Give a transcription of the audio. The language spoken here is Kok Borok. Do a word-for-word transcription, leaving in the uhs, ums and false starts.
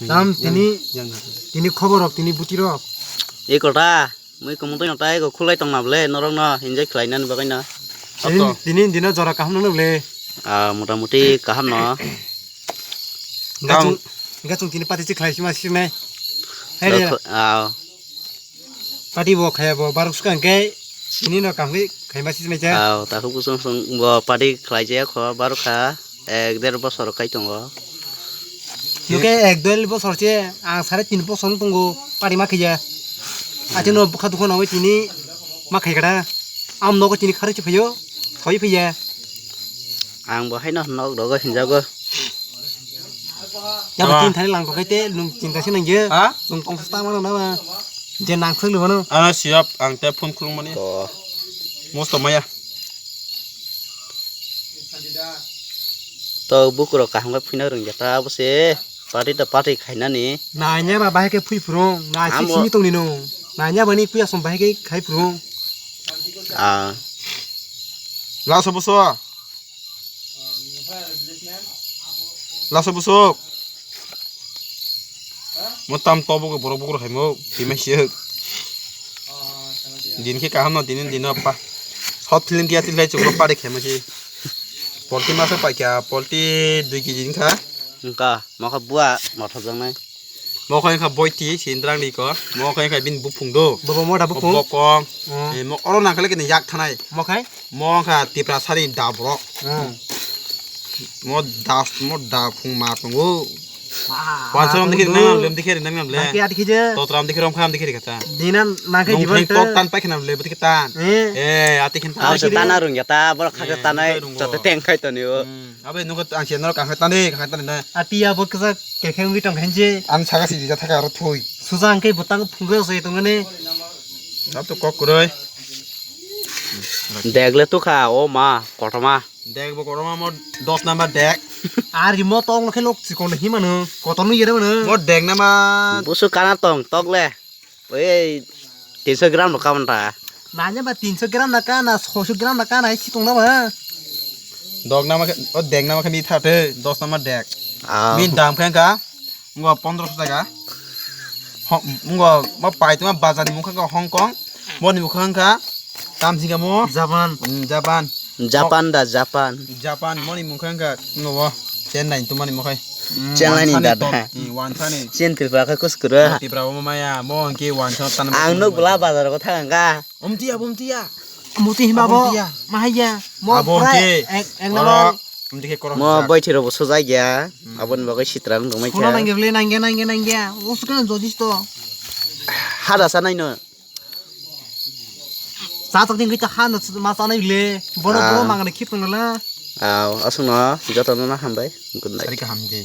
Tam tini, tini khobor rok, tini buti rok. E kota, mui kumung twi nokta ego khulai tong na ble, norok no enjoy khlai nani bagwi no. Tini, tini dino jora kaham no ble. Ah, mota moti kaham no. Gachung, gachung tini pati chi khlai sima sima. Hai de. Ah. Pati bo khaya bo baruk swkang khe tini no kam khe khaima sima cha. Ah, takhuk kusung sung bo pati khlai jaya kho baruk kha. Ek der bosor kai tongo. Nuke ek der bosor se ang sare tin bosor wng tongo pari ma khaiya. Ati no bukha dukha no tini ma khai kada. Am nogo tini kharwi se phayo. Thoi phaiya. Ang bo haino nok rogo hinjago. Ya ba tin thani lang ko kaite nung tin thani nang je. Ha? Nung tong sta mano na ba. Je nang khang mano. Ana siap ang te phone khulung mani. To. Mosto maya. To bukurok kaham khe phina rwngya ta abo se party ta party khainani. Nanya ba bahai khe phui phurung, na simi tongni no. Nanya bani puya som bahai khe khai phurung. Ah. Laso boso. Laso boso. Mo tam to bugo borok bugo khaimo, twi mai siyok. Din khe kaham no, din din no pa. Short film kiya tilai chukro pare khe masi. Polti maso paikya, polti dui kg wngkha. Wngkha, mokha bua mothok jaknai. Mokha wngkha boiti, sindrang ni ko. Mokha wngkha bin bupung do. Bobo moda bupung. Bokong. Hmm. Eh, mo oro nangkale kini yak thanai. Mokhai? Mo wngkha Tipra sari da borok. Hmm. Mo da, mo da phung ma tongo. Wah, wansa ram dikhe nang lem dikhe nang lem le. Nang ke ati khije. Totram dikhe rom kham dikhe kata. Dinan nang ke nong jiban pheng te tok tan pai khna le budi tan. Eh. Eh, ati khin. Ang se tana rung ya ta, bor kha ta nai. Joto teng khai to ni o. Hmm. Abe nung ang se nor kang khai tan de, kang khai tan de. Ati ya bo ksa ke kheng wi tong khen je. Ang saga si ja thaka ro thui. Suja ang ke butang phung ge se tong ne. Ap to kok kuroi. Degle tu kha o ma, kotoma. Dek bo kotorma mo dos number dek. Ar mo tong khe lok chikon hi mano, kotor no yere mano. Mo dek nama. Busu kana tong tok le. Oi tinso gram no kaban ta. Nanya ba tinso gram na kana, soso gram na kana, hai si tong na ba. Dok nama khe, o dek nama khe mi thate, dos number dek. Ah. Min dam khe ka. Ngo pondroso taka. Ngo mo pai tuma bazar ni mukha ka Hong Kong. Mo ni mukha ka tam sing ka mo. Japan. Hmm, Japan. Japan da, Japan. Japan mo ni mukha ka ngo bo. Chennai tuma ni mukha. Hmm, Chennai ni da da. Hmm, wan thani. Chin Tripura ka kus kura. Tripura mo maya mo ki wan thani tan. Ang nuk bla bazar ko thang ka. Omtiya, omtiya. Muti himba bo. Abontiya. Mahaya. Mo abonke. Ek, ek oro, number. Omtike korok mo hijak. Boithiro bo sujak ya. Hmm. Aboni bagwi sitra wng tongmai kha. Suna nangya bwle, nangya, nangya, nangya. Usukno jodisto. Hada sanai no. Sa tok ding kita hana ma sanai le. Boro, ah, boro mangane khip nangla. Aw, aswkno jotono na hambai. Good night. Sari kaham de.